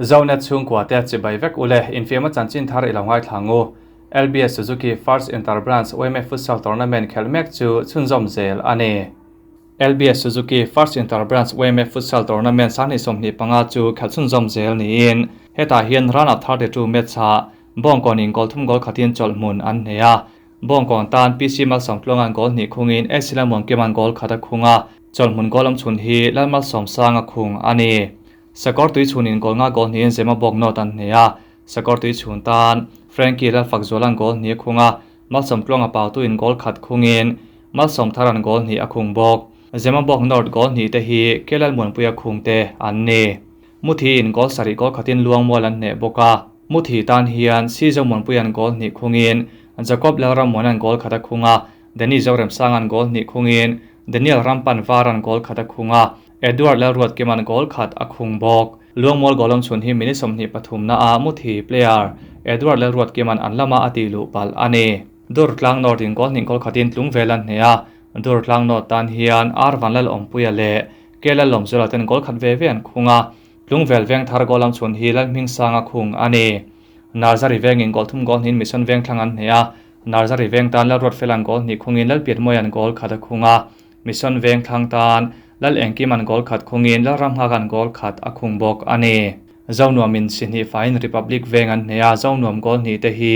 Zonet chhungkua te chibai vek ule, infiamna chanchin thar i lo ngaithla ngu. LBS Suzuki First Inter-Branch YMA Futsal Tournament khelh mek chu chhunzawm zel a ni. LBS Suzuki First Inter-Branch YMA Futsal Tournament 2025 chu khelh chhunzawm zel niin hetah hian round of 32 match-ah Bawngkawnin goal thum goal khatin chawlh hmun an hneh a. Bawngkawn tan PC Malsawmtluanga'n goal hnih khungin AC Lalmuankima'n goal khat a khung a, chawlh hmun goal awm chhun hi Lalmalsawmsanga khung a ni. Sakawr tui chhunin goal nga goal hnihin Zemabawk North an hneh a, Sakawr tui chhun tan Frankie Lalfakzuala'n goal hnih a khung a, Malsawmtluanga Pautuin goal khat khungin Malsawmthara'n goal hnih a khung bawk. Zemabawk North goal hnih te hi Kelalmuanpuia khung te an ni. Muthiin goal sarih goal khatin Luangmual an hneh bawk a, Muthi tan hian Sizomuanpuia'n goal hnih khungin Jacob Lalrammuana'n goal khat a khung a, Danny Zoremsanga'n goal hnih khungin Daniel Rampan Vara'n goal khat a khung a, Edward Lalruatkima'n goal khat a khung bawk. Luangmual goal awm chhun hi minute 23 naah Muthi player Edward Lalruatkima'n an lama a tih luh palh a ni. Durtlang North in goal hnih goal khatin tlung vel an hneh a, Durtlang North tan hian R Vanlalawmpuia leh K Lalawmzuala ten goal khat ve ve an khung a, Tlungvel veng thar goal awm chhun hi Lalhmingsanga khung a ni. Narzari vengin goal thum goal hnihin Mission veng thlang an hneh a, Narzari veng tan Lalruatfela'n goal hnih khungin Lalpianmawia'n goal khat a khung a, Mission veng thlang tan Lal Engkima'n goal khat khungin Lalramnghaka'n goal khat a khung bawk a ni. Zonuamin si hnih faiin Republic veng an hneh a, Zonuam goal hnih te hi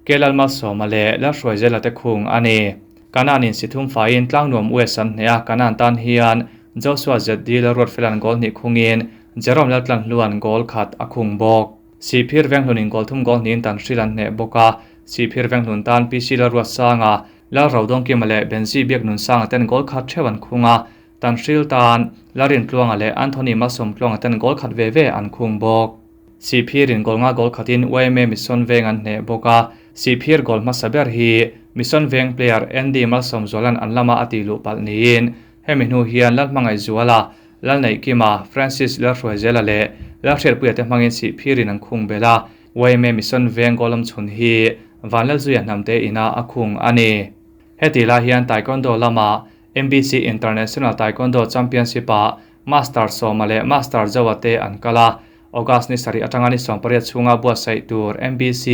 K Lalmalsawma leh Lalhruaizela te khung a ni. Kanaanin si thum faiin Tlangnuam West an hneh a, Kanaan tan hian Joshua ZD Lalruatfela'n goal hnih khungin Jerome Laltlanhlua'n goal khat a khung bawk. Sihphir Venghlunin goal thum goal hnihin Tanhril an hneh bawk a, Sihphir Venghlun tan PC Lalruatsanga, Lalrodawngkima leh Benzi Biaknunsanga ten goal khat theuh an khung a, Tanhril tan Lalrintluanga leh Anthony Malsawmtluanga ten goal khat ve ve an khung bawk. Sihphirin goal nga goal khatin YMA Mission Veng an hneh bawk a, Sihphir goal hmasa ber hi Mission Veng player Andy Malsawmzuala'n an lama a tih luh palh niin hemi hnu hian Lalhmangaihzuala, Lalneihkima, Francis Lalhruaizela leh Lalhriatpuia te hmangin Sihphirin an khung belh a, YMA Mission Veng goal awm chhun hi Vanlalzuia hnamte inah a khung a ni. Heti lai hian Taekwondo lama MBC International Taekwondo Championship-ah Master Sawma leh Master Zoa te an kal a, August ni sarih atanga ni 80 chhunga buatsaih tur MBC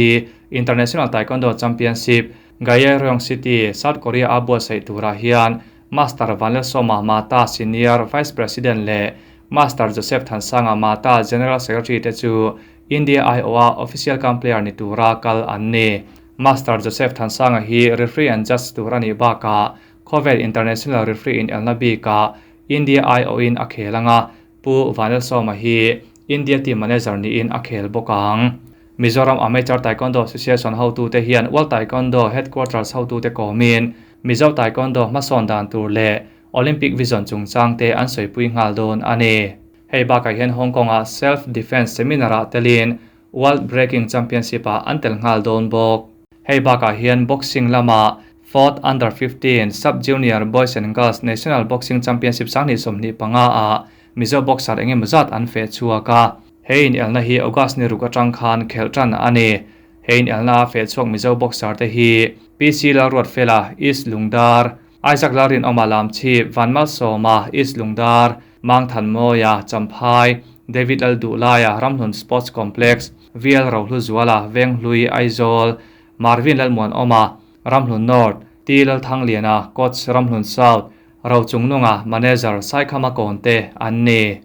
International Taekwondo Championship, Gyeryong City, South Korea-a buatsaih turah hian Master Vanlalsawma Mata Senior Vice President leh Master Joseph Thansanga Mata General Secretary te chu India aiawha Official Cum Player ni tura kal an ni. Master Joseph Thansanga hi Referee and Judge tur a nih bakah Khawvel International Referee inelna bikah India aiawhin a khel anga Pu Vanlalsawma hi India team manager niin a khel bawk ang. Mizoram Amateur Taekwondo Association hotute hian World Taekwondo Headquarters hotute kawmin Mizo Taekwondo hmasawn dan tur leh Olympic Vision chungchangte an sawipui nghal dawn a ni. Hei bakah hian Hong Kong-ah Self Defence Seminar-ah telin World Breaking Championship-ah an tel nghal dawn bawk. Hei bakah hian boxing lama Fourth Under 15 Sub Junior Boys and Girls National Boxing Championship 2025-ah Mizo boxer eng emaw zat an feh chhuak a. He inelna hi August ni ruk atang khan khelh tan a ni. He inelna a feh chhuak Mizo boxer te hi PC Lalruatfela, East Lungdar, Isaac Lalrinawma Lamchhip, Vanmalsawma, East Lungdar, Mangthanmawia, Champhai, David Lalduhlaia, Ramhlun Sports Complex, VL Rohluzuala, Venghlui, Aizawl, Marvin Lalmuanawma, Ramhlun North, T Lalthangliana, Coach Ramhlun South, Rochungnunga, Manager Saikhama Kawnte an ni.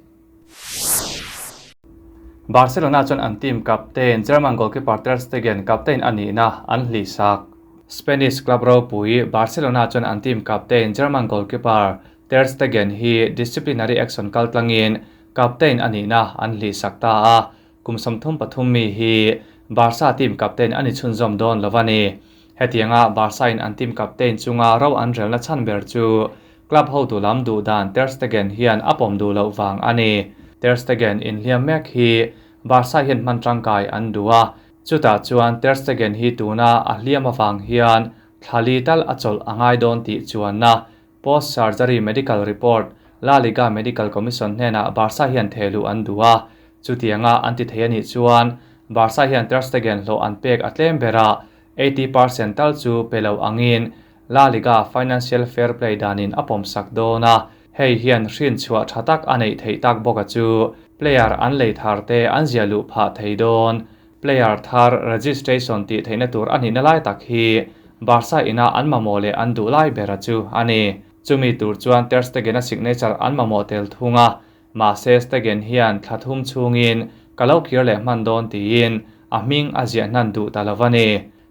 Barcelona chuan an team captain German goalkeeper Ter Stegen captain a nihna an hlihsak. Spanish club ropui Barcelona chuan an team captain German goalkeeper Ter Stegen hi disciplinary action kaltlangin captain a nihna an hlihsak ta a, kum 33 mi hi Barca team captain a ni chhunzawm dawn lo a ni. Hetianga Barca in an team captain chunga ro an relna chhan ber chu club hotu lam duh dan Ter Stegen hian a pawm duh loh vang a ni. Ter Stegen inhliam mek hi Barca hian hman tangkai an duh a, chutah chuan Ter Stegen hi tuna a hliam avang hian thlali tal a chawlh a ngai dawn tih chuanna Post surgery medical report La Liga Medical Commission hnenah Barca hian thehluh an duh a, chutianga an ti thei a nih chuan Barca hian Ter Stegen hlawh an pek a tlem berah 80% tal chu pe lo angin La Liga Financial Fair Play danin a pawmsak dawn a, hei hian hrin chhuah tha tak a neih theih tak bawk a chu. Player an lei thar te an ziah luh phah thei dawn. Player thar registration tih theihna tur a nihna lai tak hi Barca ina an mamawh leh an duh lai bera chu a ni. Chumi tur chuan Ter Stegen-a signature an mamawh tel thung a, mahse Stegen hian thla thum chhungin ka lo kir leh hman dawn tiin a hming a ziah hnan duh ta lo a ni.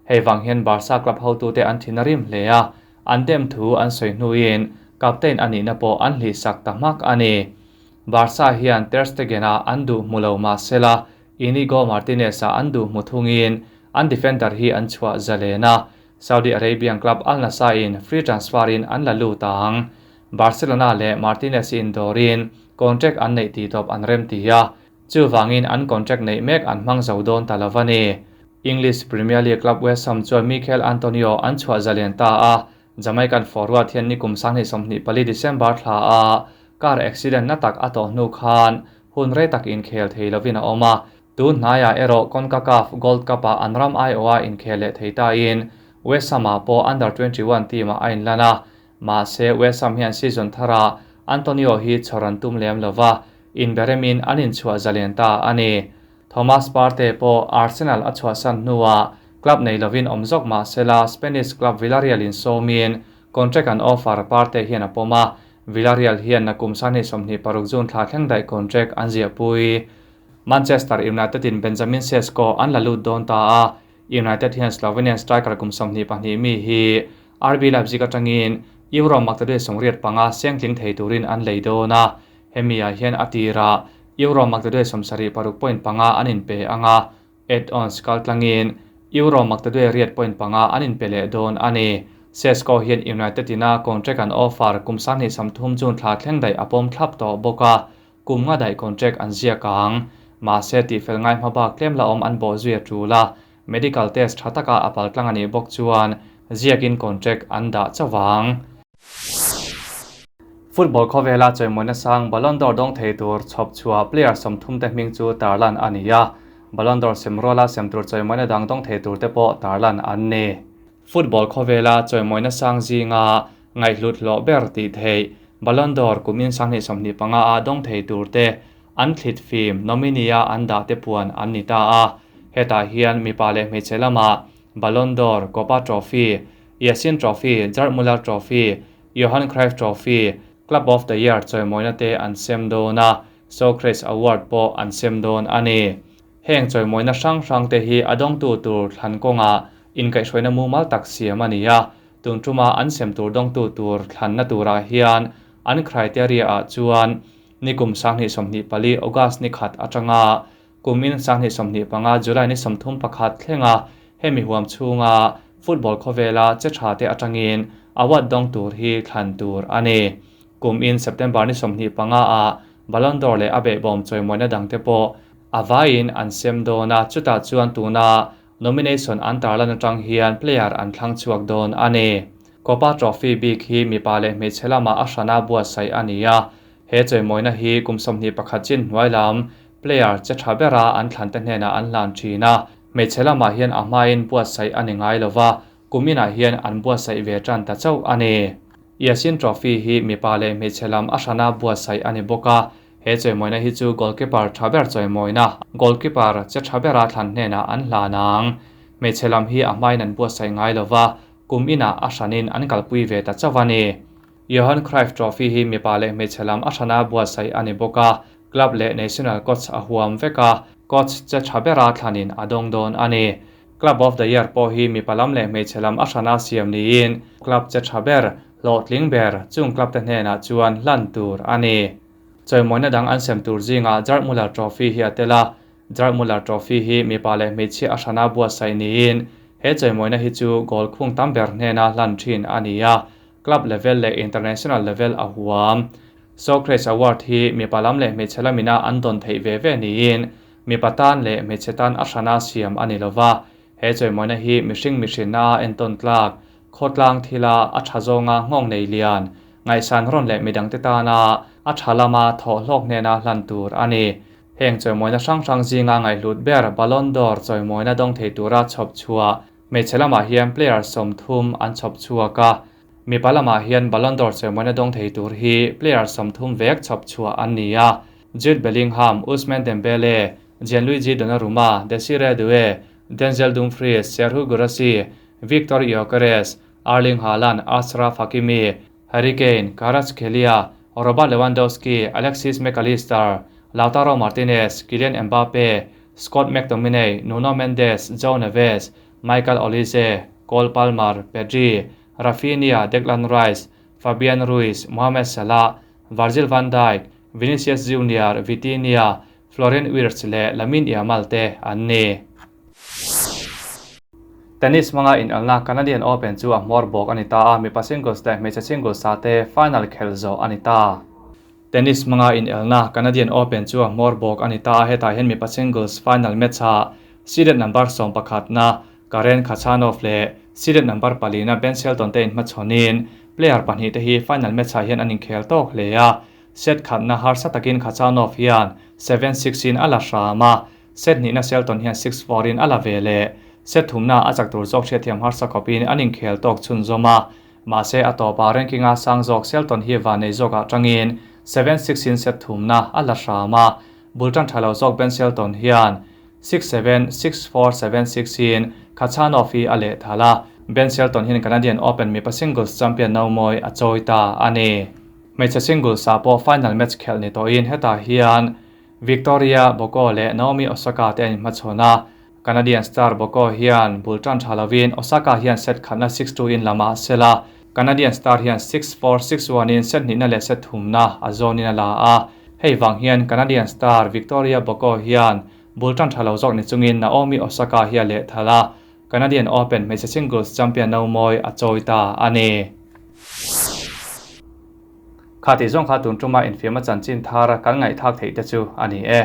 Hei vang hian Barca club hotute an thin a rim hle a, an dem thu an sawi hnuin captain a nihna pawh an hlihsak ta hmak a ni. Barca hian Ter Stegen-a an duh hmu lo mahsela Inigo Martinez-a an duh hmu thungin an defender hi an chhuah zalen a, Saudi Arabian club Al Nassr-in free transfer-in an la lut ang. Barcelona leh Martinez hi indawrin contract an neih tih tawp an remti a, chuvangin an contract neih mek an hmang zo dawn ta lo a ni. English Premier League club West Ham chuan Michail Antonio an chhuah zalen ta a, Jamaican forward hian nikum 2024 December thla a car accident na tak a tawh hnu khan hun rei tak inkhel thei lovin a awm a, tun hnaiah erawh CONCACAF Gold Cup-ah an ram aiawha inkhel leh thei tain West Ham-ah pawh Under 21 team-ah a inlan a, mahse West Ham hian season tharah Antonio hi chhawr an tum lem lova, inberemin an inchhuah zalen ta a ni. Thomas Partey pawh Arsenal a chhuahsan hnuah club nei lovin awm zawk mah sela Spanish club Villarreal in sawmin contract an offer Partey hian a pawm a, Villarreal hian nakum 2026 June thla thleng daih contract an ziahpui. Manchester United in Benjamin Sesko an la lut dawn ta a, United hian Slovenian striker kum 22 mi hi RB Leipzig atangin Euro maktaduai 85 seng tling thei turin an lei dawn a, hemi ah hian a tirah Euro maktaduai 76.5 an inpe anga, add-ons kaltlangin Euro maktaduai 8.5 an inpe leh dawn a ni. Sesko hian United ina contract an offer kum 2030 June thla thleng daih a pawm thlap tawh bawk a, kum nga daih contract an ziak ang. Mahse tihfel ngai hmabak tlem la awm an bawh zui a tul a, medical test tha taka a paltlang a nih bawk chuan ziakin contract an dah chauh ang. Football khawvela chawimawina sang Ballon d'Or dawng thei tur chhawp chhuah player 30 te hming chu tarlan a ni a, Ballon d'Or sem ruala sem tur chawimawina dang dawng thei tur te pawh tarlan an ni. Football khawvela chawimawina sang zinga ngaihhlut hlawh ber tih theih Ballon d'Or kumin 2025 a dawng thei tur te an thlit fim nominee-a an dah te puan an ni ta a, hetah hian mipa leh hmeichhe lamah Ballon d'Or, Kopa Trophy, Yashin Trophy, Gerd Muller Trophy, Johan Cruyff Trophy, Club of the Year chawimawina te an sem dawn a, Socrates Award pawh an sem dawn a ni. Heng chawimawina hrang hrang te hi a dawngtu tur thlan kawngah inkaihhruaina mumal tak siam a ni a, tun tuma an sem tur dawngtu tur thlanna turah hian an criteria-ah chuan nikum 2024 August ni khat atanga kumin 2025 July ni 31 thlenga hemi huam chhunga football khawvela che tha te atangin award dawng tur hi thlan tur a ni. Kumin September ni 25 a Ballon d'Or leh a behbawm chawimawina dang te pawh a vaiin an sem dawn a, chutah chuan tuna nomination an tarlan atang hian player an thlang chhuak dawn a ni. Kopa Trophy bik hi mipa leh hmeichhe lamah a hrana buatsaih a ni a, he chawimawina hi kum 21 chin hnuai lam player che tha bera an thlan te hnenah an hlan thin a, hmeichhe lamah hian a hmain buatsaih a ni ngai lova, kuminah hian an buatsaih ve tan ta chauh a ni. Yashin Trophy hi mipa leh hmeichhe lam a hrana buatsaih a ni bawk a, he chawimawina hi chu goalkeeper tha ber chawimawina goalkeeper che tha bera thlan hnenah an hlan ang. Hmeichhe lam hi a hmain an buatsaih ngai lova, kuminah a hranin an kalpui ve ta chauh a ni. Johan Cruyff Trophy hi mipa leh hmeichhe lam a hrana buatsaih a ni bawk a, club leh national coach a huam vek a, coach che tha bera thlanin a dawng dawn a ni. Club of the Year pawh hi mipa lam leh hmeichhe lam a hrana siam niin club che tha ber, hlawhtling ber chung club te hnenah chuan hlan tur a ni. Chawimawina dang an sem tur zingah Gerd Muller Trophy hi a tel a, Gerd Muller Trophy hi mipa leh hmeichhia a hrana buatsaih niin he chawimawina hi chu goal khung tam ber hnena hlan thin a ni a, club level leh international level a huam. Socrates Award hi mipa lam leh hmeichhe lamina an dawn theih ve ve niin mipa tan leh hmeichhe tan a hrana siam a ni lova, he chawimawina hi mihring mihrinna a entawn tlak, khawtlang thila a tha zawnga nghawng nei lian, ngaihsan rawn leh midang te tana a tha lama thawh hlawk hnena hlan tur a ni. Heng chawimawina hrang hrang zinga ngaihhlut ber Ballon d'Or chawimawina dawng thei tura chhawp chhuah hmeichhe lamah hian player 30 an chhawp chhuak a, mipa lamah hian Ballon d'Or chawimawina dawng thei tur hi player 30 vek chhawp chhuah an ni a. Jude Bellingham, Ousmane Dembele, Gianluigi Donnarumma, Desire Doue, Denzel Dumfries, Serhou Guirassy, Viktor Gyokeres, Erling Haaland, Achraf Hakimi, Harry Kane, Kvaratskhelia, Robert Lewandowski, Alexis Mac Allister, Lautaro Martinez, Kylian Mbappe, Scott McTominay, Nuno Mendes, Joao Neves, Michael Olise, Cole Palmer, Pedri, Raphinha, Declan Rice, Fabian Ruiz, Mohamed Salah, Virgil van Dijk, Vinicius Junior, Vitinha, Florian Wirtz leh Lamine Yamal te an ni. Tennis hmanga inelna Canadian Open chu a hmawr bawk a ni ta a, mipa singles leh hmeichhe singles ah te final khelh zawh a ni ta. Tennis hmanga inelna Canadian Open chu a hmawr bawk a ni ta a, hetah hian mipa singles final match ah seeded number sawmpakhatna Karen Khachanov leh seeded number palina Ben Shelton te inhmachhawnin player pahnihte hi final match ah hian an inkhel tawk hle a, set khatna harsa takin Khachanov hian 7-6 in a la hram a, Set hnihna Shelton hian 6-4 in a la ve leh. Set thumna a chak tur zawk hriatthiam harsa khawpin an inkhel tawk chhunzawm a. Mahse a tawpah ranking a sang zawk Shelton hi van nei zawkah tangin 7-6 in set thumna a la hram a. Bul tan tha lo zawk Ben Shelton hian 6-7, 6-4, 7-6 in Khachanov hi a lehthal a. Ben Shelton hian Canadian Open mipa singles champion nomawi a chawi ta a ni. Hmeichhe singles ah pawh final match khelh ni tawhin hetah hian Victoria Boko leh Naomi Osaka te an inhmachhawn a, Canadian star Boko hian bul tan tha lovin Osaka hian set khatna 6-2 in lam a sel a, Canadian star hian 6-4, 6-1 in set hnihna leh set thumna a zawnin a la a. Hei vang hian Canadian star Victoria Boko hian bul tan tha lo zawk ni chungin Naomi Osaka hi a lehthal a, Canadian Open hmeichhe singles champion nomawi a chawi ta a ni. Kha tih zawng kha tun tuma infiamna chanchin thar kan ngaihthlak theih te chu a ni e.